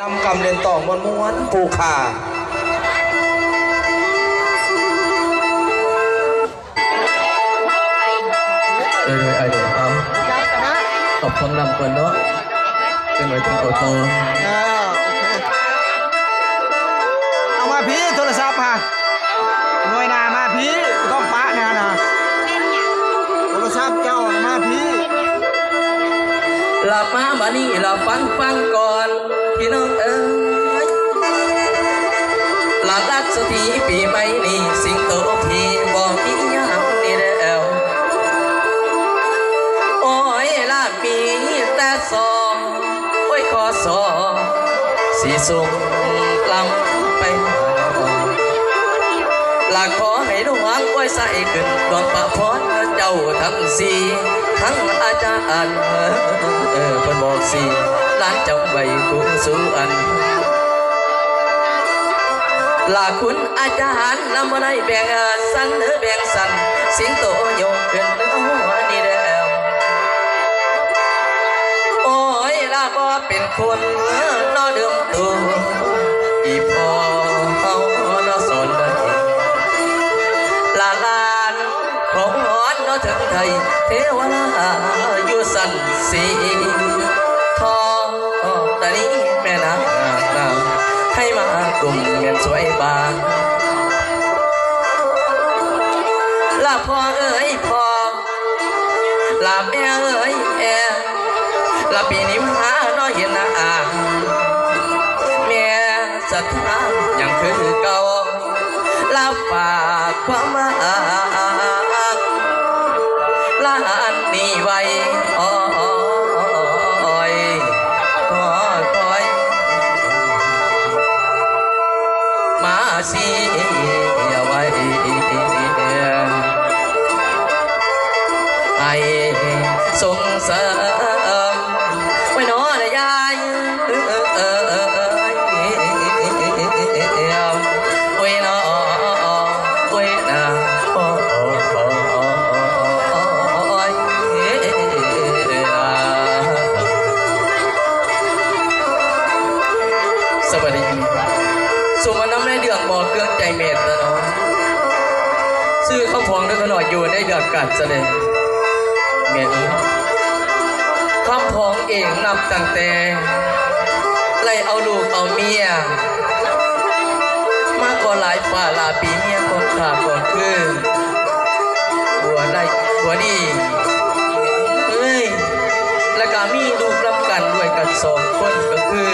ນຳກຳເຫຼັ້ນຕອງມ່ວນໆ ປູກຂາ. ໂດຍ ໂດຍ ເອົາ ເອົາ ເອົາພວງນຳກ່ອນເນາະ ຈັ່ງໜ້ອຍຈຶ່ງເອົາຕໍ່. ເອີ ໂອເຄ ເອົາມາພີ້ ໂທລະສັບຫາ ໜ່ວຍໜ້າມາພີ້ ຕ້ອງປະແນວນະ ໂທລະສັບເຈົ້າມາພີ້. ລະມາບາດນີ້ລະຟັງ ຟັງກ່ອນ ພີ່ນ້ອງເອີຍ ລະລັດສະທີປີໃໝ່ນີ້ ສິງໂຕພີ່ບໍ່ມີຫຍັງນີ້ແລ້ວ ໂອ້ຍ ລະມີແຕ່ຊອງ ໂອ້ຍ ຂໍຊອງ ຊິສົ່ງກລັບໄປຫາ ລະຂໍໃຫ້ຫຼວງອວຍໄຊຂຶ້ນ ດວງພະພອນເຈົ້າທັງສີ່ ທັງອາຈານ ເອີ ເພິ່ນບອກສີ່ ຫຼານຈຳໄວ້ຄູ່ສູ່ອັນ ລະຄຸນອາຈານນຳບໍ່ໄດ້ແບ່ງສັນ ເອີ ແບ່ງສັນ ສິງໂຕຍົກຂຶ້ນເໜືອຫົວນີ້ແລ້ວ ໂອ້ຍ ລະບໍ່ເປັນຄົນເນາະເດີມໂຕ ອີ່ພໍ່ເຮົາເນາະສອນໄດ້ ລະຫຼານ ຂອງຮອດເນາະເຖິງໄທ ເທວະລາຢູ່ຊັ້ນສີ່ ທອງຕະລີແມ່ນາງ ໃຫ້ມາກຸມແມ່ນຊ່ວຍບາງ ລະພໍ່ເອີຍພໍ່ ລະແມ່ເອີຍແອ ລະປີນີ້ມາເນາະເຫັນໜ້າ ແມ່ສັດທາຍັງຄືເກົ່າ ລະຝາກຄວາມຮັກ ລະອັນນີ້ໄວ້ ໂອ້ຍ ຂໍຄອຍ ມາຊີເອົາໄວ້ ໃຫ້ສົ່ງເສີມ ໂອ້ຍ ເນາະນາຍາຍ ໂອ້ຍ ເນາະ ໂອ້ຍ ນາ ໂອ້ຍ ສະບາຍດີ ສົມມານຳໃນເລື່ອງບໍ່ເຄື່ອງໃຈແມ່ນຕະນອນ ຊື່ຄຳພອງເດີຂະນ້ອຍຢູ່ໃນເລື່ອງການສະແດງ ແມ່ນ ຄຳພອງເອງນັບຕັ້ງແຕ່ໄດ້ເອົາລູກເອົາເມຍ ມາກໍຫຼາຍປາຫຼາຍປີ ເມຍຂອງຂ້າກໍຄື ບົວໄດ້ ບົວດີ ເອີຍ ແລ້ວກະມີລູກນຳກັນດ້ວຍກັນສອງຄົນ ກໍຄື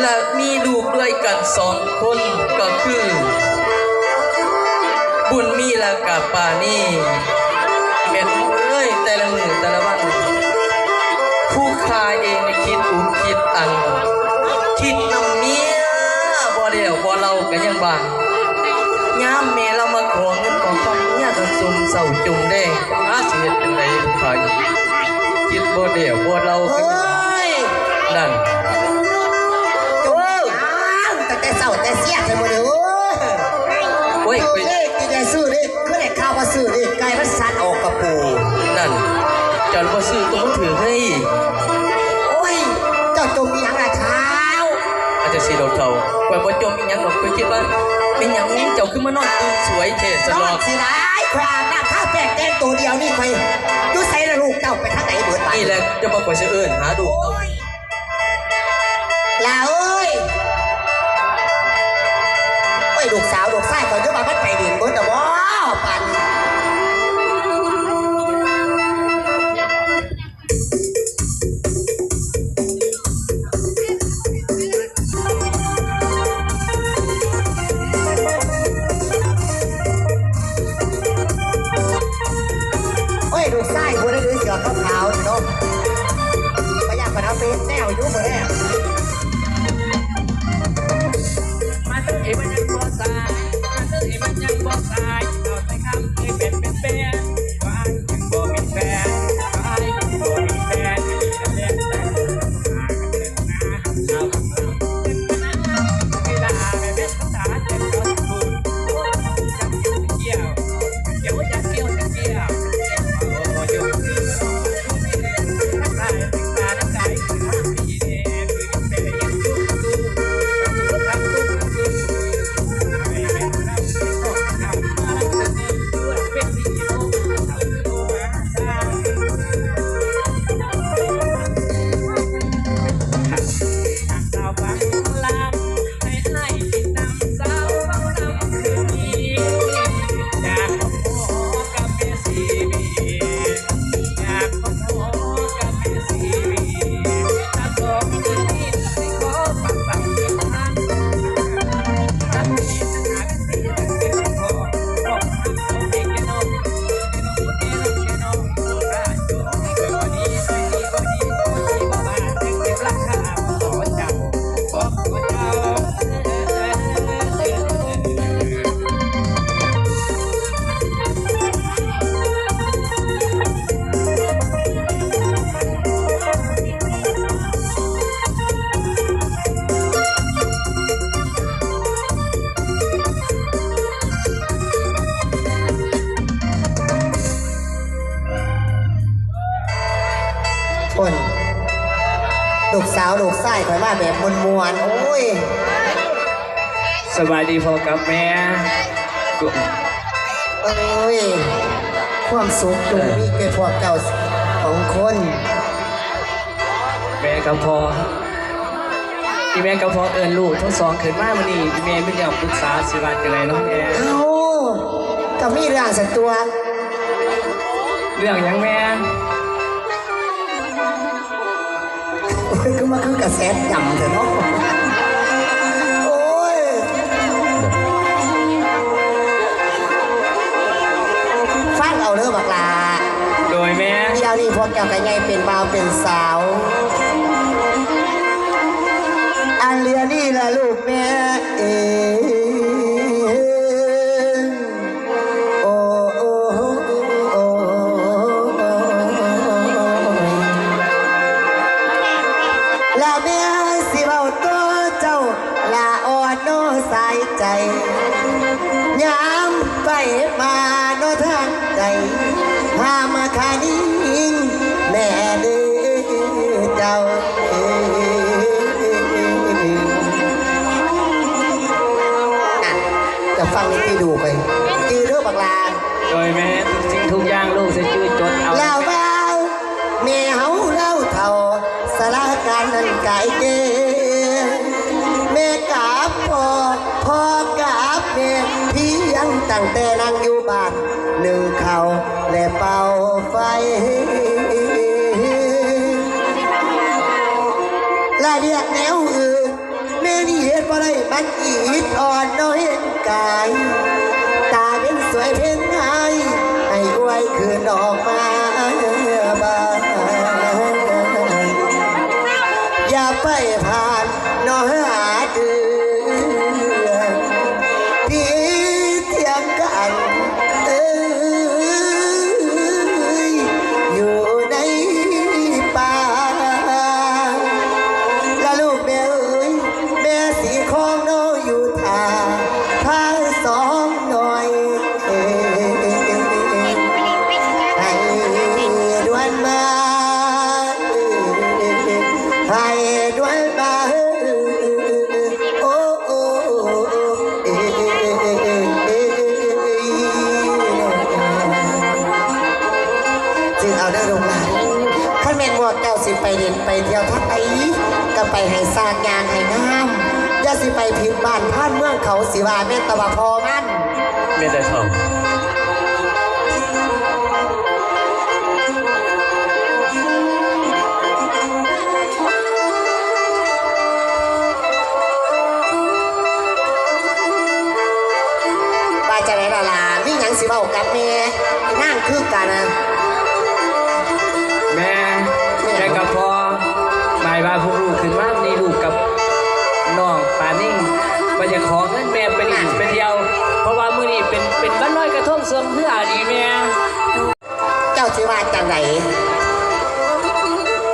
ແລະ ມີລູກດ້ວຍກັນສອງຄົນ ກໍຄື ບຸນມີ ແລະກະປານີ ແມ່ນເອີຍ ແຕ່ລະມື້ແຕ່ລະວັນ ຜູ້ຂ້າເອງນີ້ຄິດອຸກຄິດອັ່ງ ຄິດນຳເມຍບໍ່ແລ້ວບໍ່ເລົ່າກະຍັງວ່າ ຍາມແມ່ລາວມາຂໍເງິນຂໍຄຳ ເມຍກະຊຸ່ມເຊົ້າຈຸ່ມແດງ ຫາຊິເຮັດຈັ່ງໃດຜູ້ຂ້າ ຄິດບໍ່ແລ້ວບໍ່ເລົ່າ ໂອ້ຍ ນັ້ນ ໂອ້ຍ ອ້າວ ຕັ້ງແຕ່ເຊົ້າແຕ່ສຽງແທ້ມື້ນີ້ ໂອ້ຍ ໂອ້ຍ ເລກທີ່ໄດ້ຊື້ນີ້ ຄືໄດ້ຂ່າວວ່າຊື້ເລກໄກ່ມັນສັດອອກກະປູ ນັ້ນ ເຈົ້າບໍ່ຊື້ໂຕມັນຖືກເຮີ້ຍ ໂອ້ຍ ເຈົ້າຈົ່ມອີ່ຫຍັງລະທ້າວ ອາ ຈັ່ງຊີ້ດອກທ້າວ ຂ້ອຍບໍ່ຈົ່ມອີ່ຫຍັງດອກ ຂ້ອຍຄິດວ່າ ແມ່ນຫຍັງເຈົ້າຄືມານອນຕື່ນສວຍແທ້ຊັ້ນດອກ ນອນຊິໄດ້ ຂ້ອຍອາບນ້ຳທາແປ້ງແຕ່ງໂຕດຽວນີ້ ຂ້ອຍ ຢູ່ໃສລະລູກເຕົ້າ ໄປທາງໃດເບິດບາດນີ້ ນີ້ແຫຼະ ຈະບອກຂ້ອຍຊິເອີ້ນຫາລູກ ໂອ້ຍ ຫຼ້າເອີຍ ໂອ້ຍ ລູກສາວລູກຊາຍຂ້ອຍ ຫຼືວ່າມັນໄປຫຼິ້ນເບິດລະບໍ ປານນີ້ ໂອ້ຍ ລູກຊາຍຜູ້ໃດ ຫຼື ເສື້ອຂາວໆນີ້ເນາະ ບໍ່ຢາກປານເອົາໄປເຮັດແນວຢູ່ມື້ແລງ ມາເດີ ເອີ ມັນຍັງບໍ່ສາຍ ມາເດີ ເອີ ມັນຍັງບໍ່ ສາວລູກຊາຍຂ້ອຍມາແບບມ່ວນໆ ໂອ້ຍ ສະບາຍດີພໍ່ກັບແມ່. ໂອ້ຍ ຄວາມສຸກຈົ່ງມີແກ່ພວກເຈົ້າສອງຄົນ. ແມ່ກັບພໍ່ ອີແມ່ກັບພໍ່ເອີ້ນລູກທັງສອງຂຶ້ນມາມື້ນີ້ ອີແມ່ມີເລື່ອງປຶກສາ ຊິວ່າຈັ່ງໃດເນາະແມ່? ເອົ້າ ກໍມີເລື່ອງຊັ້ນຕົວະ. ເລື່ອງຫຍັງແມ່? ໂອ້ຍ ຄືມາຄືກະແສດຳແທ້ເນາະ. ໂອ້ຍ ຟັງເອົາເດີບັກຫຼ້າ. ໂດຍແມ່. ດຽວນີ້ພວກເຈົ້າກໍໃຫຍ່ເປັນບ່າວເປັນສາວ ອັນເຫຼືອນີ້ລະລູກແມ່ເອີຍ. ໂອ້ ໂອ້ ໂອ້ ໂອ້ ລະແມ່ຊິເວົ້າຕໍ່ເຈົ້າ ລະອ່ອນໂນສາຍໃຈ ຍາມໄປມາໂນທາງໃດ ຫ້າມຄະນິງແມ່ເດີເຈົ້າ. ນັ້ນ ຈະຟັງໃຫ້ດີດູໄປ ຈື່ເດີບັກຫຼ້າ. ໂດຍແມ່ ທຸກສິ່ງທຸກຢ່າງລູກຊິຈື່ຈົດເອົາ. ລາວວ່າແມ່ເຮົາລາວເຖົ້າ ສາລາການນັ້ນກາຍເກ ແມ່ກັບພໍ່ ພໍ່ກັບແມ່ ພຽງຕັ້ງແຕ່ນັ່ງຢູ່ບ້ານ ໜຶ້ງເຂົ້າ ແລະເປົ່າໄຟ ລະວຽກແນວອື່ນ ແມ່ນີ້ເຮັດບໍ່ໄດ້ ມັນອິດອ່ອນເນາະເຮັດກາຍ ຕາເປັນສວຍເພັງງາຍ ໃຫ້ອວຍຄືນອອກມາບ້ານ ຢ່າໄປຜ່ານເນາະຫາເດືອນ ທີ່ທຽງກັນ ເອີຍ ຢູ່ໃນປ່າ ລະລູກແມ່ເອີຍ ແມ່ສີຄອງເນາະຢູ່ທ່າ ພາສອງນ້ອຍ ໃຫ້ດ່ວນມາ ໃຫ້ດ່ວນມາ ໂອ້ ໂອ້ ເອີ ເອີ ເອີ ເອີ ເອີ ເອີ ເອີ ຈື່ເອົາເດີລູກຫຼານ ຄັນແມ່ນພວກເຈົ້າຊິໄປຫຼິ້ນໄປທ່ຽວທາງໃດ ກໍໄປໃຫ້ສາກຍ່າງໃຫ້ງາມ ຢ່າຊິໄປຜິດບ້ານຜ່ານເມືອງເຂົາ ຊິວ່າແມ່ນຕະວ່າພໍ່ມັນ. ແມ່ນແລ້ວເຖົ້າ. ວ່າຈັ່ງໃດລະຫຼານ? ມີຫຍັງຊິເວົ້າກັບແມ່ນາງຄືກັນນະ? ແມ່ ແມ່ກັບພໍ່ ໝາຍວ່າພວກລູກຂຶ້ນມານີ້ ລູກກັບນ້ອງປານິງ ວ່າຈະຂໍເງິນແມ່ໄປຫຼິ້ນໄປທ່ຽວ ເພາະວ່າມື້ນີ້ເປັນ ເປັນວັນລອຍກະທົງ ສ່ວນເຮືອນີ້ແມ່. ເຈົ້າຊິວ່າຈັ່ງໃດ?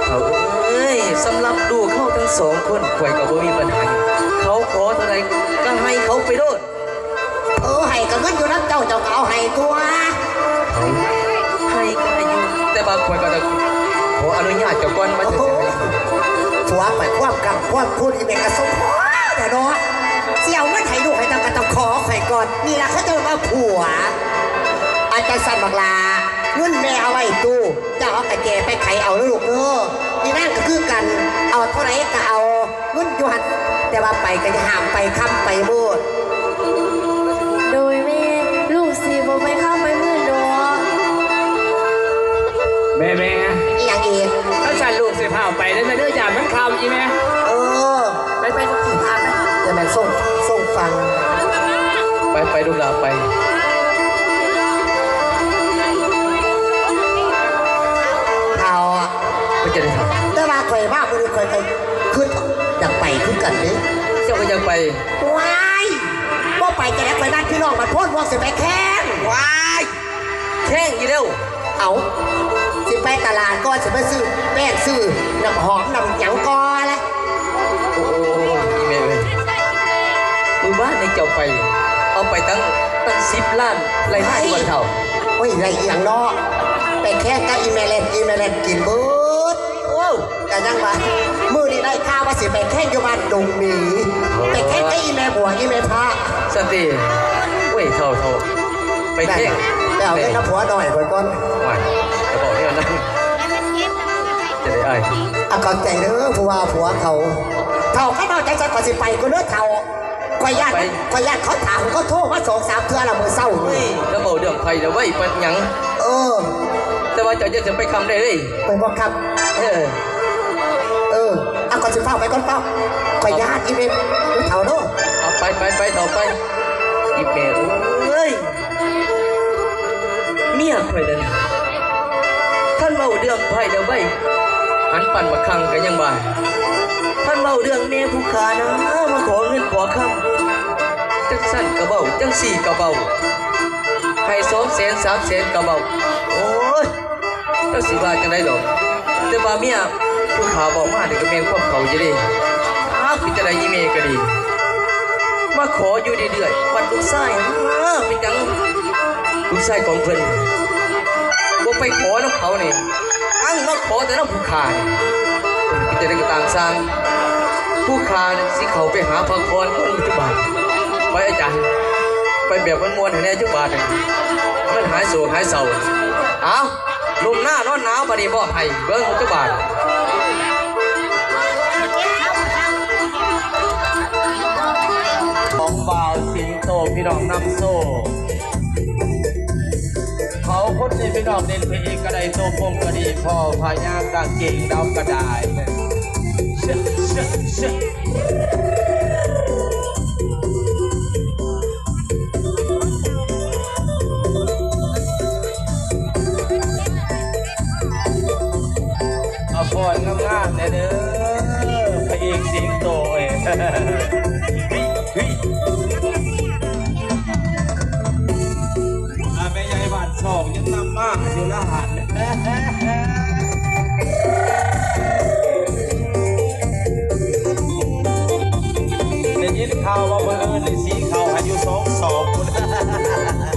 ເຖົ້າເອີຍ ສຳລັບລູກເຮົາທັງສອງຄົນ ຂ້ອຍກໍບໍ່ມີບັນຫາຫຍັງ ເຂົາຂໍເທົ່າໃດກໍໃຫ້ເຂົາໄປໂລດ. ເອີ ໃຫ້ກໍເງິນຢູ່ນຳເຈົ້າ ເຈົ້າກໍເອົາໃຫ້ຕົວະ. ເອົາ ໃຫ້ກໍໃຫ້ຢູ່ ແຕ່ວ່າຂ້ອຍກໍຕ້ອງຂໍອະນຸຍາດເຈົ້າກ່ອນ ວ່າຈະໃຫ້. ໂອ້ໂຫ ຜົວຂ້ອຍຄວາມກຳຄວາມຄູນ ອີແມ່ກໍສົມພໍແທ້ເນາະ ຊິເອົາເງິນໃຫ້ລູກໃຫ້ເຕົ້າກໍຕ້ອງຂໍຂ້ອຍກ່ອນ ນີ້ລະເຂົາເຈົ້າວ່າຜົວ. ອາ ຈັ່ງຊັ້ນບັກຫຼ້າ ເງິນແມ່ເອົາໄວ້ຕູ້ ເຈົ້າເອົາກະແຈໄປໄຂເອົາເດີລູກເດີ. ອີນາງກໍຄືກັນ ເອົາເທົ່າໃດກໍເອົາ ເງິນຢູ່ຫັ້ນ ແຕ່ວ່າໄປກໍຢ່າຫ້າມໄປຄ່ຳໄປມືດ. ໂດຍແມ່ ລູກຊິບໍ່ໄປຄ່ຳໄປມືດດອກ. ແມ່ ແມ່ ອີຫຍັງອີກ? ຄັນຊັ້ນລູກຊິພາໄປເດີແມ່ເດີ ຢ້ານມັນຄ່ຳອີແມ່. ເອີ ໄປ ໄປ ພາໄປ ຢ່າແມ່ນສົ່ງ ສົ່ງຟັງ ໄປ ໄປ ລູກຫຼ້າໄປ. ເຖົ້າ ເປັນຈັ່ງໃດເຖົ້າ? ແຕ່ວ່າຂ້ອຍມາມື້ນີ້ຂ້ອຍກໍຄິດຢາກໄປຄືກັນເດ້. ເຈົ້າກໍຢາກໄປ? ວ້າຍ ບໍ່ໄປຈັ່ງໃດ ຂ້ອຍນັດພີ່ນ້ອງບ້ານໂພນມ່ວງຊິໄປແຂ່ງ. ວ້າຍ ແຂ່ງອີກແລ້ວ. ເອົ້າ ຊິໄປຕະຫຼາດກ່ອນ ຊິໄປຊື້ແປ້ງ ຊື້ນ້ຳຫອມ ນ້ຳຫຍັງກ່ອນລະ. ໂອ້ ອີແມ່ເອີຍ ມື້ວານນີ້ເຈົ້າໄປ ເອົາໄປຕັ້ງ ຕັ້ງສິບລ້ານ ໄດ້ມາຢູ່ບໍ່ເຖົ້າ? ໂອ້ຍ ໄດ້ອີ່ຫຍັງເນາະ ໄປແຂ່ງກັບອີແມ່ແລດ ອີແມ່ແລດກິນເບິດ. ໂອ້ ກະຍັງວ່າ ມື້ນີ້ ວ່າຊິໄປແຂ່ງຢູ່ບ້ານດົງໝີ ໄປແຂ່ງກັບອີ່ແມ່ບົວ ອີ່ແມ່ພະ ຊັ້ນຕິ. ໂອ້ຍ ເຖົ້າໆ ໄປແຂ່ງ ໄປເອົາເງິນນຳຜົວນ້ອຍຂ້ອຍກ່ອນ. ໂອ້ຍ ຈະບອກແນວນັ້ນ ຈະໄດ້ອ້າຍ. ອາ ຂອບໃຈເດີຜູ້ວ່າຜົວເຖົ້າ. ເຖົ້າ ຄັນເອົາຈັ່ງຊັ້ນ ຂ້ອຍຊິໄປກ່ອນເດີເຖົ້າ. ຂ້ອຍຢ້ານ ຂ້ອຍຢ້ານເຂົາຖາມ ເຂົາໂທມາສອງສາມເທື່ອແລ້ວມື້ເຊົ້ານີ້. ໂອ້ຍ ລະເວົ້າເລື່ອງໃຜລະໄວປານຫຍັງ. ເອີ ແຕ່ວ່າເຈົ້າຢ່າຈະໄປຄ່ຳໄດ້ເລີຍ. ໄປບໍ່ຄ່ຳ. ເອີ ເອີ ອາ ຂ້ອຍຊິຟ້າວໄປກ່ອນເຈົ້າ. ຂ້ອຍຢ້ານອີ່ແມ່ເຖົ້າເນາະ. ເອົາ ໄປ ໄປ ໄປ ເຖົ້າ ໄປ. ອີ່ແມ່ເອີຍ ເມຍຂ້ອຍນັ້ນ ຄັນເວົ້າເລື່ອງໃຜລະໄວ ຫັນປານບັກຄັງກະຍັງວ່າ. ຄັນເວົ້າເລື່ອງແມ່ຜູ້ຂ້ານະ ມາຂໍເງິນຂໍຄຳ ຈັກຊັ້ນກະເວົ້າ ຈັ່ງຊີ້ກະເວົ້າ ໃຫ້ສອງແສນສາມແສນກະເວົ້າ. ໂອ້ຍ ຈັກຊິວ່າຈັ່ງໃດດອກ. ແຕ່ວ່າເມຍຜູ້ຂ້າເວົ້າມານີ້ກະແມ່ນຄວາມເຂົາຢູ່ເດ້. ອ້າວ ເປັນຈັ່ງໃດອີ່ແມ່ກະດີ ມາຂໍຢູ່ເລື້ອຍໆ ບັດລູກຊາຍ ເປັນຫຍັງລູກຊາຍຂອງເພິ່ນບໍ່ໄປຂໍນຳເຂົານີ້ ອັງມາຂໍແຕ່ນຳຜູ້ຂ້ານີ້. ເປັນຈັ່ງໃດກະຕ່າງຊ່າງ ຜູ້ຂ້ານີ້ຊິເຂົ້າໄປຫາພັກຜ່ອນກ່ອນ ປັດຈຸບັນ. ໄປອາຈານ ໄປແບບມ່ວນໆໃຫ້ແດ່ຈັກບາດນີ້ ມັນຫາຍໂສກຫາຍເສົ້າ. ເອົາ ລົມໜານອນໜາວບາດນີ້ ມອບໃຫ້ເບິ່ງຈັກບາດ. ຂອງບ່າວສິງໂຕ ພີ່ນ້ອງນຳໂຊ. ເຂົາຄົນນີ້ພີ່ນ້ອງ ເດັ່ນພະເອກກະໄດ້ ໂຕໂປ່ງກະດີ ພໍ່ພະຍາກາງເກງດຳກະໄດ້. ເອົາຟ້ອນງາມໆແດ່ເດີ ພະເອກສິງໂຕເອີຍ. ອາ ແມ່ໃຫຍ່ບ້ານສອງຍັງນຳມາຢູ່ລະຫັ້ນ. ໄດ້ຍິນຂ່າວວ່າມື້ອື່ນນີ້ສີເຂົ້າໃຫ້ຢູ່ສອງສອງພຸ້ນ.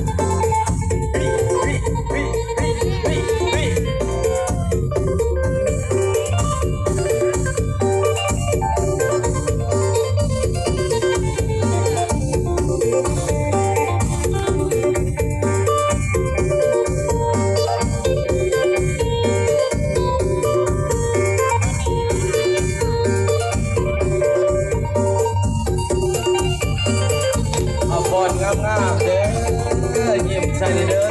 ເອົາຟ້ອນງາມໆເດີ ຍິ້ມໃສ່ແດ່ເດີ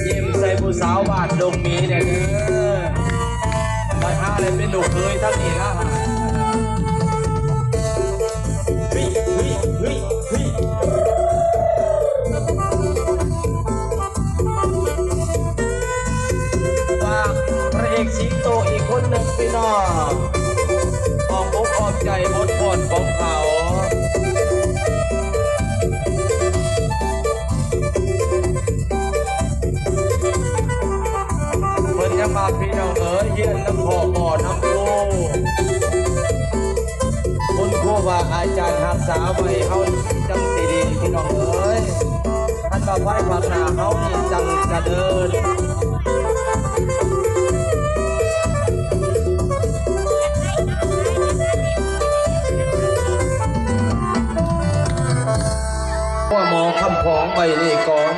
ຍິ້ມໃສ່ຜູ້ສາວບ້ານດົງໝີແດ່ເດີ. ບັດຫາໄດ້ເປັນລູກເຂີຍທັງນີ້ລະ. ຝາກພະເອກສິງໂຕອີກຄົນໜຶ່ງພີ່ນ້ອງ ອ້ອມອົກອ້ອມໃຈບົດຟ້ອນຂອງເຂົາ. ເພິ່ນຍັງວ່າ ພີ່ນ້ອງເອີຍ ຮຽນນຳພໍ່ ພໍ່ນຳຄູ ຄຸນຄູບາອາຈານຮັກສາໄວ້ເຮົາຈັ່ງຊິດີ ພີ່ນ້ອງເອີຍ. ຄັນວ່າພາຍພາກໜ້າເຮົານີ້ຈັ່ງຈະເລີນ. ຫົວໝໍຄຳຜອງໃບນີ້ກ່ອນ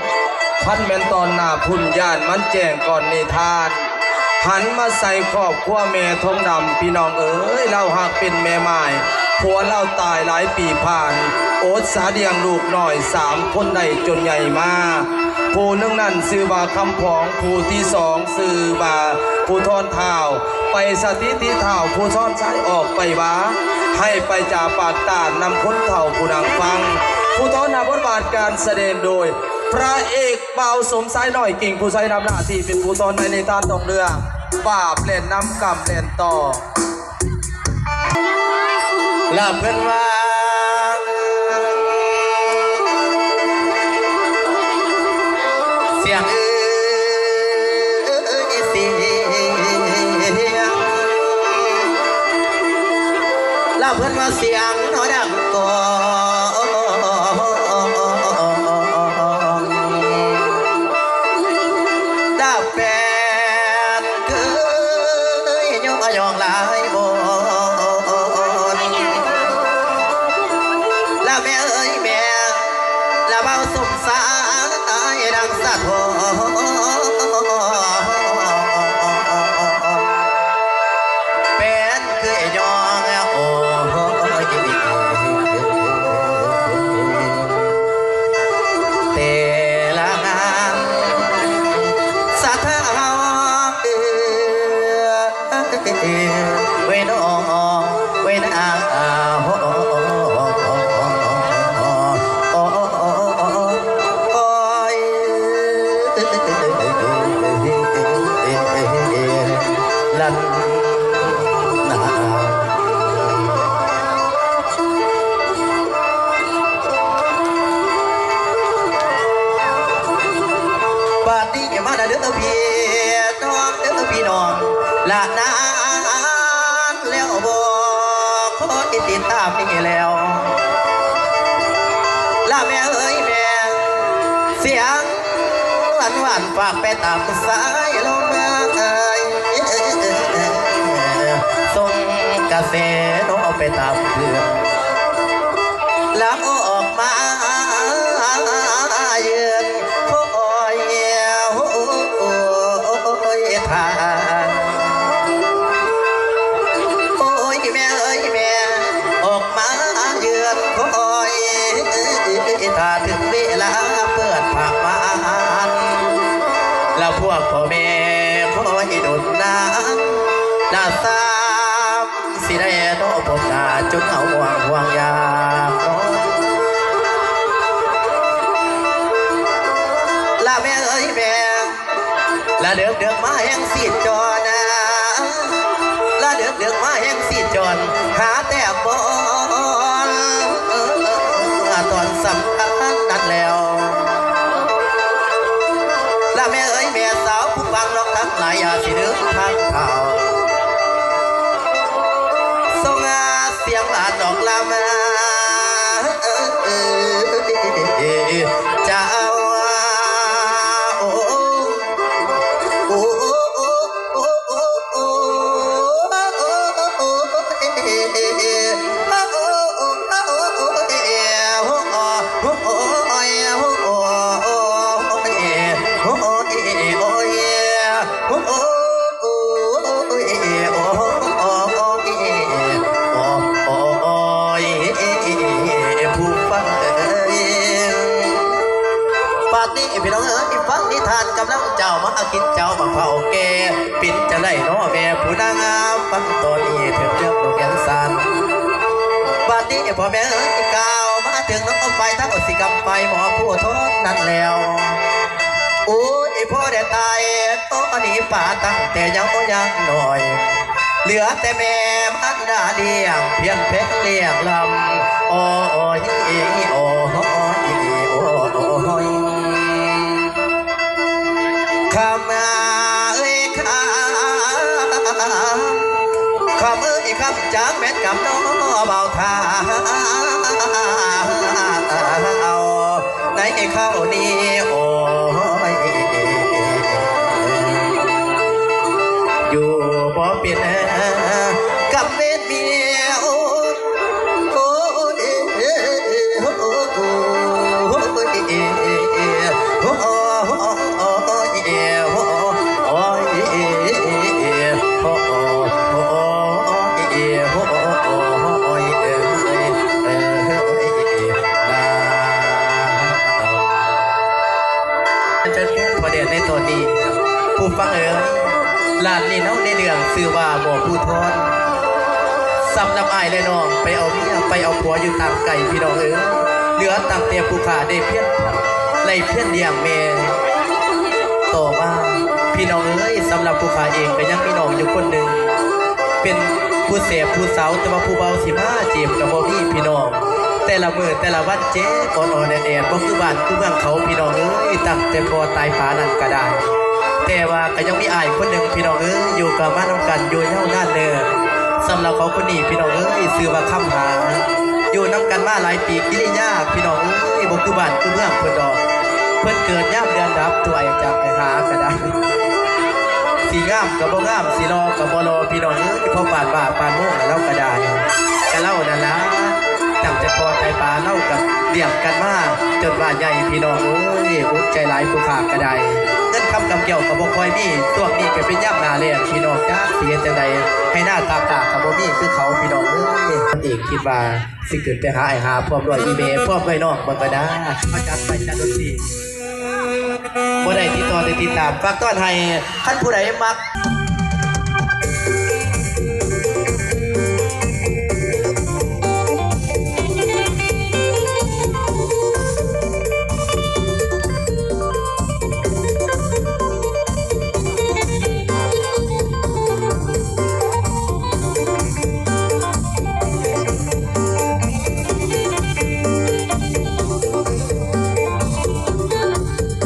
ຄັນແມ່ນຕອນໜ້າພຸ້ນ ຢ້ານມັນແຈ້ງກ່ອນນິທານ. ຫັນມາໃສ່ຄອບຄົວແມ່ທອງດຳ ພີ່ນ້ອງເອີຍ ລາວຫາກເປັນແມ່ໝ້າຍ ຜົວລາວຕາຍຫຼາຍປີຜ່ານ ອົດສາລ້ຽງລູກນ້ອຍສາມຄົນໄດ້ຈົນໃຫຍ່ມາ. ຜູ້ໜຶ່ງນັ້ນຊື່ວ່າຄຳຜອງ ຜູ້ທີສອງຊື່ວ່າພູທອນທ້າວ ໄປສະຖິດທີ່ທ້າວພູທອນຊາຍອອກໄປວ່າ ໃຫ້ໄປຈາປາກຕານນຳຄົນເຖົ້າຜູ້ນາງຟັງ. ພູທອນຮັບບົດບາດການສະແດງໂດຍ ພະເອກ ບ່າວສົມຊາຍນ້ອຍ ກິ່ງພູໄຊ ນຳໜ້າທີ່ເປັນຜູ້ສອນໃນນິທານທ່ອງເຮືອ ບາບແລ່ນນຳ ກຳແລ່ນຕໍ່. ລະເພິ່ນວ່າ ສຽງເອີຍ ສຽງ ລະເພິ່ນວ່າ ສຽງ ເນາະ ດັງກອງ ດາແປດເຄີຍ ຍ້ອງ ຍ້ອງຫຼາຍບໍ່? ສະທ້ອນ ແປນເຄີຍຍ້ອງ ໂອ້ຍ ແຕ່ລະງານ ສະທ້ອນ ເອີ ເວີຍນ້ອງ ເວີຍນາງ ໂອ້ຍ ລັນນາ. ບາດນີ້ມາລະເດີພີ່ນ້ອງເດີພີ່ນ້ອງ ລະນານແລ້ວບໍ່ຄ່ອຍຕິດຕາມນີ້ແລ້ວ ລະແມ່ເອີຍແມ່ ສຽງ ຫວານໆ ຝາກໄປຕາມສາຍລົມ ສົ່ງກະແສເນາະໄປຕາມເພື່ອນ ລະອອກມາເຍືອນ ໂອ້ຍ ໂອ້ຍ ທ່ານ ໂອ້ຍ ແມ່ເອີຍແມ່ ອອກມາເຍືອນ ໂອ້ຍ ຖ້າເຖິງເວລາເປີດພາກວານ ລະພວກພໍ່ແມ່ຄອຍດົນນານ ລະສາມ ຊິໄດ້ເນາະພົບໜ້າຈົນເຮົາຫ່ວງຫ່ວງຢາກນອນ ລະແມ່ເອີຍແມ່ ລະເດິກເດິກມາແຮງສີດຈອນ ລະເດິກເດິກມາແຮງສີດຈອນ ຫາແຕ້ມບອນ ຕອນສຳຄັນນັ້ນແລ້ວ ລະແມ່ເອີຍແມ່ສາວຜູ້ຟັງນ້ອງທັງຫຼາຍ ຢ່າຊິລືມທ່ານເຖົ້າ ສົ່ງສຽງຫຼານອອກລຳ ເຈົ້າ ໂອ້ ໂອ້ ຍ ຜູ້ຟັງເອີຍ ບາດນີ້ພີ່ນ້ອງເອີຍ ຟັງນິທານກຳລັງເຈົ້າມາກິນເຈົ້າໝາກເຜົາແກ່ ເປັນຈັ່ງໃດເນາະແມ່ຜູ້ນາງງາມ ຟັງຕອນນີ້ເຖິງເລື່ອງໂລກແກ່ນສານ ບາດນີ້ພໍ່ແມ່ເອີຍ ກ່າວມາເຖິງເນາະ ຝ່າຍທາງອດສິກຳ ຝ່າຍໝໍຜູ້ທອນນັ້ນແລ້ວ ໂອ້ຍ ພໍ່ໄດ້ຕາຍ ໂຕນີ້ປາຕັ້ງແຕ່ເຍົາຍັງນ້ອຍ ເຫຼືອແຕ່ແມ່ມານດາລ້ຽງ ພຽງແພງລ້ຽງລຳ ໂອ້ຍ ໂອ້ຍ ໂອ້ຍ ຄຳເອີຍຄຳ ຄຳເອີຍຄຳ ຈັກແມ່ນກຳເນາະບ່າວທ້າວ ໃນເຂົ້ານີ້ ໂອ້ຍ ຢູ່ບໍ່ເປັນ ກຳເວນເມຍ ໂອ້ຍ ໂອ້ຍ ໂອ້ຍ ໂອ້ຍ ໂອ້ຍ ໂອ້ຍ ໂອ້ຍ ເຈົ້າແມ່ນພໍ່ແດນໃນຕອນນີ້ ຜູ້ຟັງເອີຍ ຫຼານນີ້ເນາະ ໃນເລື່ອງຊື່ວ່າໝໍຜູ້ທອນ ສຳລັບອ້າຍ ແລະ ນ້ອງ ໄປເອົາເມຍ ໄປເອົາຜົວຢູ່ຕ່າງໄກ ພີ່ນ້ອງເອີຍ ເຫຼືອຕັ້ງແຕ່ຜູ້ຂ້າໄດ້ພຽງ ໄລ່ພຽນລ້ຽງແມ່ ຕໍ່ມາ ພີ່ນ້ອງເອີຍ ສຳລັບຜູ້ຂ້າເອງກໍຍັງມີນ້ອງຢູ່ຄົນໜຶ່ງ ເປັນຜູ້ແສບຜູ້ສາວ ແຕ່ວ່າຜູ້ບ່າວຊິມາຈີບກໍບໍ່ມີ ພີ່ນ້ອງ ແຕ່ລະມື້ແຕ່ລະວັນເຈັບອ່ອນໆແອດໆ ບໍ່ຄືບ້ານຄືເມືອງເຂົາ ພີ່ນ້ອງເອີຍ ຕັ້ງແຕ່ພໍ່ຕາຍປານັ້ນກໍໄດ້ ແຕ່ວ່າກໍຍັງມີອ້າຍຄົນໜຶ່ງ ພີ່ນ້ອງເອີຍ ຢູ່ກັບມານຳກັນຢູ່ຍາວນານເນີນ ສຳລັບເຂົາຄົນນີ້ ພີ່ນ້ອງເອີຍ ຊື່ວ່າຄຳຫາ ຢູ່ນຳກັນມາຫຼາຍປີ ກິລິຍາ ພີ່ນ້ອງເອີຍ ບໍ່ຄືບ້ານຄືເມືອງເພິ່ນດອກ ເພິ່ນເກີດຍາມເດືອນດັບ ຕົວໄອ້ຈັກໄອ້ຫາກໍໄດ້ ຊິງາມກໍບໍ່ງາມ ຊິຫຼໍ່ກໍບໍ່ຫຼໍ່ ພີ່ນ້ອງເອີຍ ພໍປານບ້າປານໂມງລາວກໍໄດ້ ກະລາວນັ້ນລະ ແຕ່ພໍ່ແຕ່ປາເຮົາກໍລ້ຽງກັນມາຈົນວ່າໃຫຍ່ ພີ່ນ້ອງເອີຍ ອຸກໃຈຫຼາຍຜູ້ຂ້າກໍໄດ້ ເງິນຄຳກຳແກ້ວກໍບໍ່ຄ່ອຍມີ ຊ່ວງນີ້ກໍເປັນຍາມໜ້າແລ້ງ ພີ່ນ້ອງ ຈັກຊິເຮັດຈັ່ງໃດ ໄຮ່ນາຕາກ້າກໍບໍ່ມີຄືເຂົາ ພີ່ນ້ອງເອີຍ. ເອກຄິດວ່າ ຊິຂຶ້ນໄປຫາອ້າຍຫາ ພ້ອມດ້ວຍອີ່ແມ່ ພ້ອມດ້ວຍນ້ອງເບິ່ງກໍໄດ້ ມາຈັດໄປ ຈັດດົນຕີ ບໍ່ໄດ້ຕິດຕໍ່ໄດ້ຕິດຕາມ ຝາກຕ້ອນໃຫ້ ຄັນຜູ້ໃດມັກ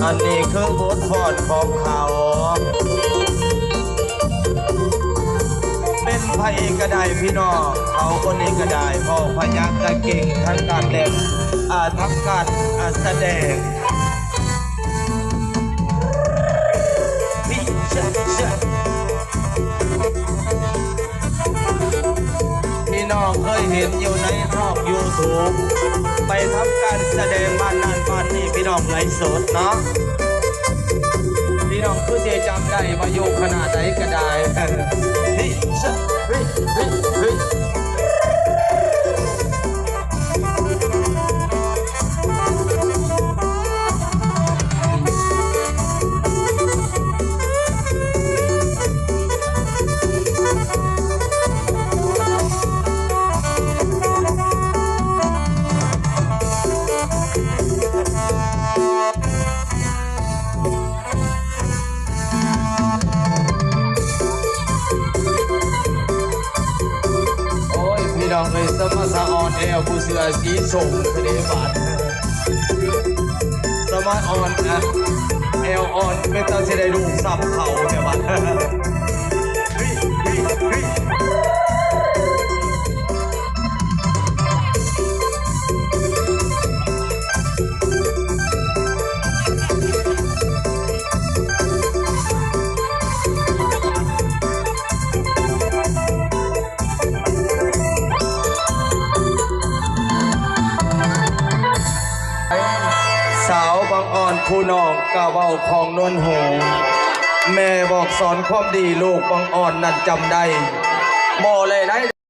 ອັນນີ້ຄືບົດຟ້ອນຂອງເຂົາ ເປັນພະເອກກໍໄດ້ພີ່ນ້ອງ ເຂົາຄົນນີ້ກໍໄດ້ ເພາະພະຍັກກະເກັ່ງທັງການແດນ ອ່າ ທັງການ ອ່າ ສະແດງ. ພີ່ນ້ອງເຄີຍເຫັນຢູ່ໃນຊ່ອງຢູທູບ ໄປທຳການສະແດງບ້ານນັ້ນບ້ານນີ້ ພີ່ນ້ອງໄລຟ໌ສົດເນາະ ພີ່ນ້ອງຄືຊິຈຳໄດ້ວ່າຢູ່ຄະນະໃດກໍໄດ້. ໂອ້ຍ ພີ່ນ້ອງເອີຍ ສະມາສະອອນແອວ ຜູ້ເສື້ອສີສົ້ມທະເລບາດ ສະມາອອນ ແອວອ່ອນ ເປັນຕາຊິໄດ້ລູກຊັບເຂົາແທ້ບາດ. ສາວບັງອອນຜູ້ນ້ອງກະເວົ້າຂອງນວນຫູ ແມ່ບອກສອນຄວາມດີລູກບັງອອນນັ້ນຈຳໄດ້ ບໍ່ແລໃດ.